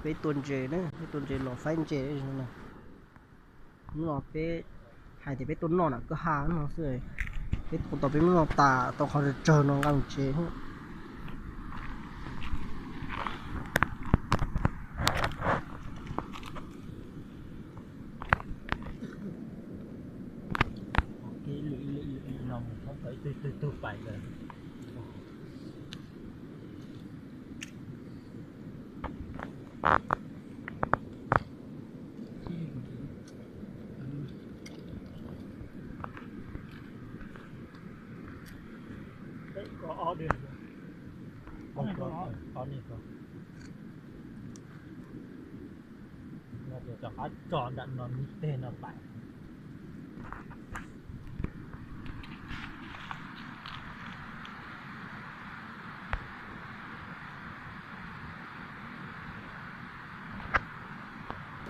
Peb tua ntses na, peb tua ntses los faib ntses no. Hnub no peb hais tias peb tuaj noj nram kwj ha no xwb. Peb tua tau peb lub no tas tau qhov tsawg tsawg no nqa mus tsev. Ib lwm ib lwm ib lwm no mus thoob plaws ib tug tug tug pais lawm. Ob niag, no ces rov qab tso nram no ib teg no pais.